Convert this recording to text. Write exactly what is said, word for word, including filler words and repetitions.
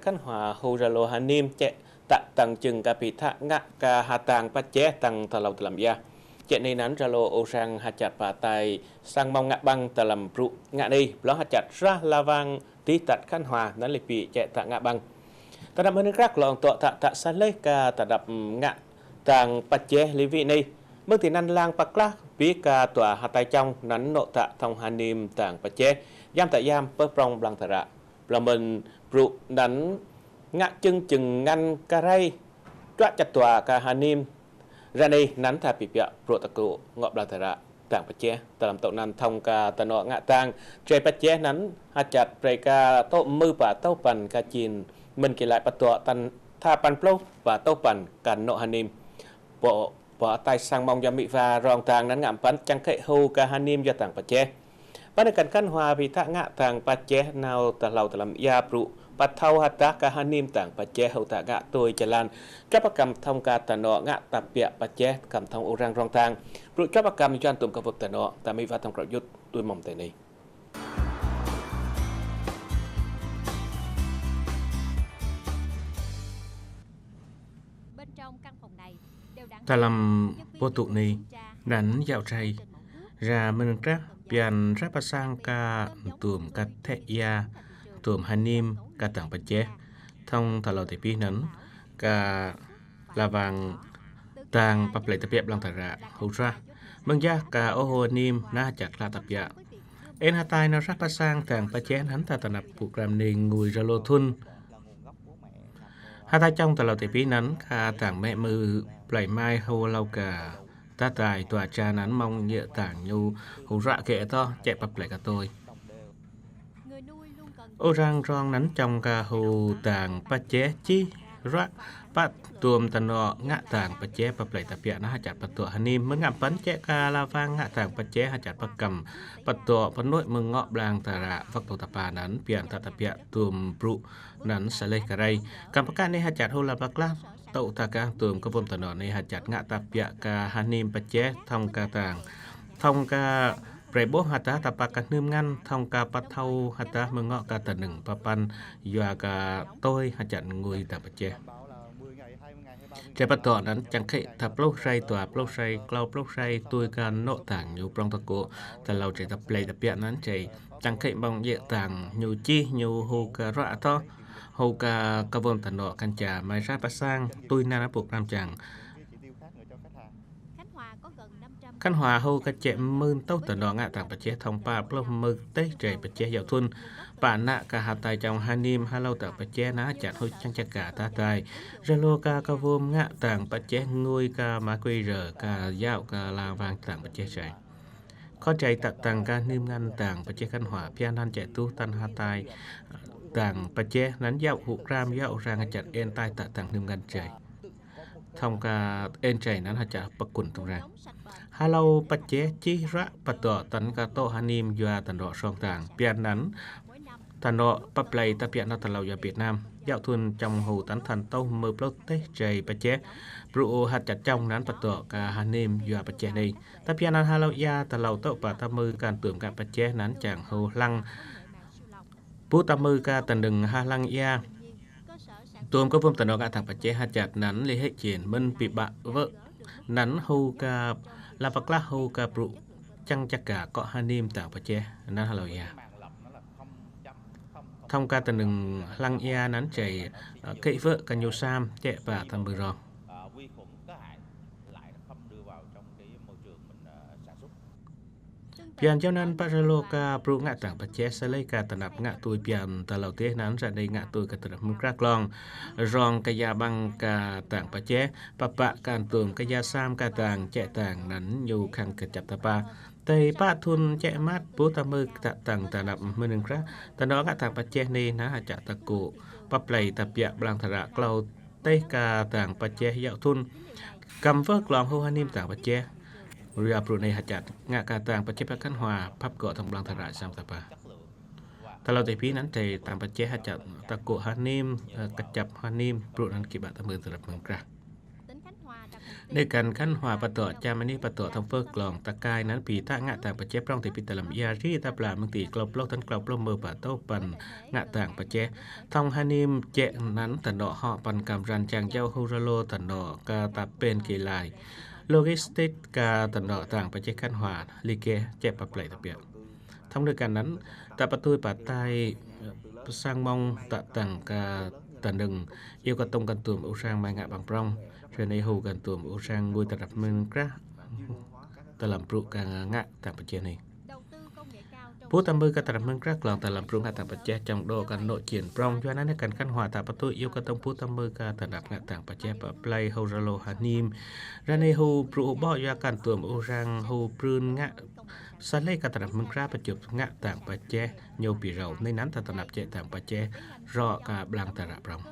Khánh Hòa hu ralo hanim chĕ tă tăng chưng ka pi thă ngă ka ha tang pă chĕ tăng ta lau ta lăm ia. Chĕ nê năn ralo ôrang ha chăt pă tai sang mông ngă băng ta lăm brŭ ngă nê, blŏng ha chăt rah la vang tih tăt Khánh Hòa năn lê pi chĕ tă ngă băng. Ta năp mơnơ̆ng krăk lŏng tŏ tă tă sa leh ka ta năp ngă tang pă chĕ lê vĭ nê. Mơ̆ng ti năn lang pă klah pi ka tua ha tai chông năn nô̆ tă thŏng hanim tang pă chĕ. Yam tă yam pơh prŏng blang ta ră. Blang mơn brŭ năn ngă chưng chưng ngăn ka rai. Chuă chăt tua ka hanim. Ra nê năn tha pi piă brŭ ta kô ngŏ blang ta ră. Tang pă chĕ, ta lăm tŏ năn thŏng ka ta nŏ ngă tang, chĕ pă chĕ năn, ha chăt prei ka tŏ mư pă tŏ păn ka chin, mơn ki lai pă tŏ tăn tha păn plôh pă tŏ păn ka nŏ hanim. Pŏ, pŏ tai sang mông yua mĭ va rong tang năn ngă păn chăng khĕ hu ka hanim yua tang pă chĕ. Pă nê kăn Khánh Hòa pi thă ngă tang pă chĕ nau ta lau ta lăm ia brŭ. Pă thâu ha tă ka hanim tang pă chĕ hâu tă ngă tui chalan. Chuă pă kăm thŏng ka ta nŏ ngă tă piă pă chĕ kăm thŏng ôrang rong tang. Brŭ chuă pă kăm yuan tŭm ka vơp ta nŏ, ta mĭ va thŏng krŏ yŭt, tui mông tê nê. Ta lăm pô tŭ nê, năn yau trai, ra mơnơ̆ng krăk, pian rah pă sang ka tŭm ka thĕ ia, tŭm hanim ka tang pă chĕ. Thŏng ta lau tê pi năn, ka la vang tang pă plei ta piă blang ta ră, hu rah. Mơ̆ng yah ka ô hu hanim nă ha chăt klah ta piă. Ên ha tai nau rah pă sang tang pă chĕ năn ta ta năp pŭ kram nê ngui ralo thŭn. Ha tai chông ta lau tê pi năn ka tang mĕ mư plei mai hu lau ka ta tai tua cha năn mông yơ̆ tang ñu hu ră kĕ tŏ chĕ pă plei ka tui. Ôrang rong năn chông ka hu tang pă chĕ chih ră pă tŭm ta nŏ ngă tang pă chĕ pă plei ta piă nă ha chăt pă tŏ hanim mơn ngă păn chĕ ka la vang ngă tang pă chĕ ha chăt pă kăm pă tŏ pă nô̆ mơ̆ng ngŏ blang ta ră văk tŏ ta pă năn pian tă ta piă tŭm brŭ năn sa leh ka rai. Kăm pă kă nê ha chăt hu la pă klah tŏ ta ka tŭm ka vơm ta nŏ nê ha chăt ngă ta piă ka hanim pă chĕ thŏng ka tang. Thŏng ka prei bôh ha tă ta pă ka hnưm ngăn, thŏng ka pă thâu ha tă mơ̆ng ngŏ ka ta nưng pă păn, yua ka tui ha chăt ngui tang pă chĕ. Chĕ pă tŏ năn chăng khĕ ta plôh rai tua plôh rai, klâo plôh rai, tui ka nŏ tang ñu prŏng ta kô, ta lau chĕ ta plei ta piă năn chĕ, chăng khĕ mông yơ̆ tang ñu chih ñu hu ka ră tŏ, hu ka ka vơm ta nŏ kăn cha mai rah pă sang, tui năn pŭ kram chăng. Khánh Hòa hu ka chĕ mưn tŏ ta nŏ ngă tang pă chĕ thŏng pă plôh mưn têh chĕ pă chĕ yau thŭn. Pă nă ka ha tai chông hanim ha lau tang pă chĕ nă ha chăt hu chăng chă ka ta tai. Ralo ka ka vơm ngă tang pă chĕ ngui ka ma kui rơ ka yau ka la vang tang pă chĕ chĕ. Khŏ chĕ tă tăng ka hnưm ngăn tang pă chĕ Khánh Hòa pian năn chĕ tuh tăn ha tai tang pă chĕ năn yau hu kram yau rang ha chăt ên tai tă tăng hnưm ngăn chĕ. Thŏng ka ên chĕ năn ha chăt pă kun tŭng rang. Ha lau pă chĕ chih ră pă tŏ tăn ka tŏ hanim yua ta nŏ song tang. Pian năn ta nŏ pă plei ta piă nă ta lau yua Việt Nam. Yau thŭn chông hu tăn than tŏ mưn plôh têh chĕ pă chĕ. Brŭ u ha chăt chông năn pă tŏ ka hanim yua pă chĕ nê. Ta pian năn ha lau ia ta lau tŏ pă ta mưn kăn tŭm ka pă chĕ năn chăng hu hlăng. Pŭ ta mưn ka ta nưng ha hlăng ia. Tŭm ka vơm ta nŏ ngă tang pă chĕ ha chăt năn lê hĕ chên mơn pi bă vơ̆. Năn hu ka la pă klah hu ka brŭ chăng chă ka kŏ hanim tang pă chĕ năn ha lau ia. Thŏng ka ta nưng hlăng ia năn chĕ, ơ, kĕ vơ̆ ka ñu sam chĕ pă ta mưn rong. Pian yau năn pă ralo ka brŭ ngă tang pă chĕ sa leh ka ta năp ngă tui pian ta lau têh năn sa leh ngă tui ka ta năp mưn kra klong. Rong ka ya băng ka tang pă chĕ, pă pă kăn tŭm ka ya sam ka tang chĕ tang năn ñu khăng kơchăp ta pă. Tơi pă thŭn chĕ măt pŭ ta mưn ta tăng ta năp mưn nưng kra. Ta nŏ ngă tang pă chĕ nê nă ha chăt ta kô. Pă plei ta piă blang ta ră klâo têh ka tang pă chĕ yau thŭn. Kăm vơ̆ klong hu hanim tang pă chĕ. Ria brŭ nê ha chăt ngă ka tang pă chĕ pă Khánh Hòa păp gŏ thŏng blang ta ră sam ta pă. Ta lau têh pi năn tơi tang pă chĕ ha chăt ta kô hanim, ơ, kơchăp hanim brŭ năn ki bă ta mưn ta năp mưn kra. Nây kăn Khánh Hòa pă tŏ, Čam Ani pă tŏ, thŏng pơh klŏng ta kơi anăn bi tă ngă tang pơjeh prŏng ti pi ta lăm ia ri ta pla mơ̆ng ti klâo pluh tăn klâo pluh mơ pă tŏ păn ngă tang pơjeh. Thŏng Hà Nim jĕ anăn ta nŏ hŏ păn kăm ran jang jao hu ralo ta nŏ kơ ta pên ki lai logistik kơ ta nŏ tang pơjeh Khánh Hòa li kĕ jĕ pă plei ta pia. Thŏng nây kăn anăn ta pă tui pă tai pơsang mông ta tăng kơ ta nưng iêu kơ tŏng kăn tuôm ur sang mai ngă ƀăng prŏng. Ri anei hu kăn tuôm ur sang ngui ta răp mơ̆ng krah ta lăm brŭ kơ ngă tang pơjeh anei. Bôh ta mưn kơ ta răp mơ̆ng krah klŏng ta lăm brŭ ngă tang pơjeh čŏng đô kăn nŏ jên prŏng. Yua anăn nây kăn Khánh Hòa ta pă tui iêu kơ tŏng bôh ta mưn kơ ta răp ngă tang pơjeh pă plei hu ralo Hà Nim. Ri anei hu brŭ hu ƀô̆ yua kăn tuôm ur sang hu brưn ngă sa lĕ kơ ta răp mơ̆ng krah pơčŭp ngă tang pơjeh ñu bi rao. Nây anăn ta tơnap jĕ tang pơjeh rŏ kơ blang ta ră prŏng.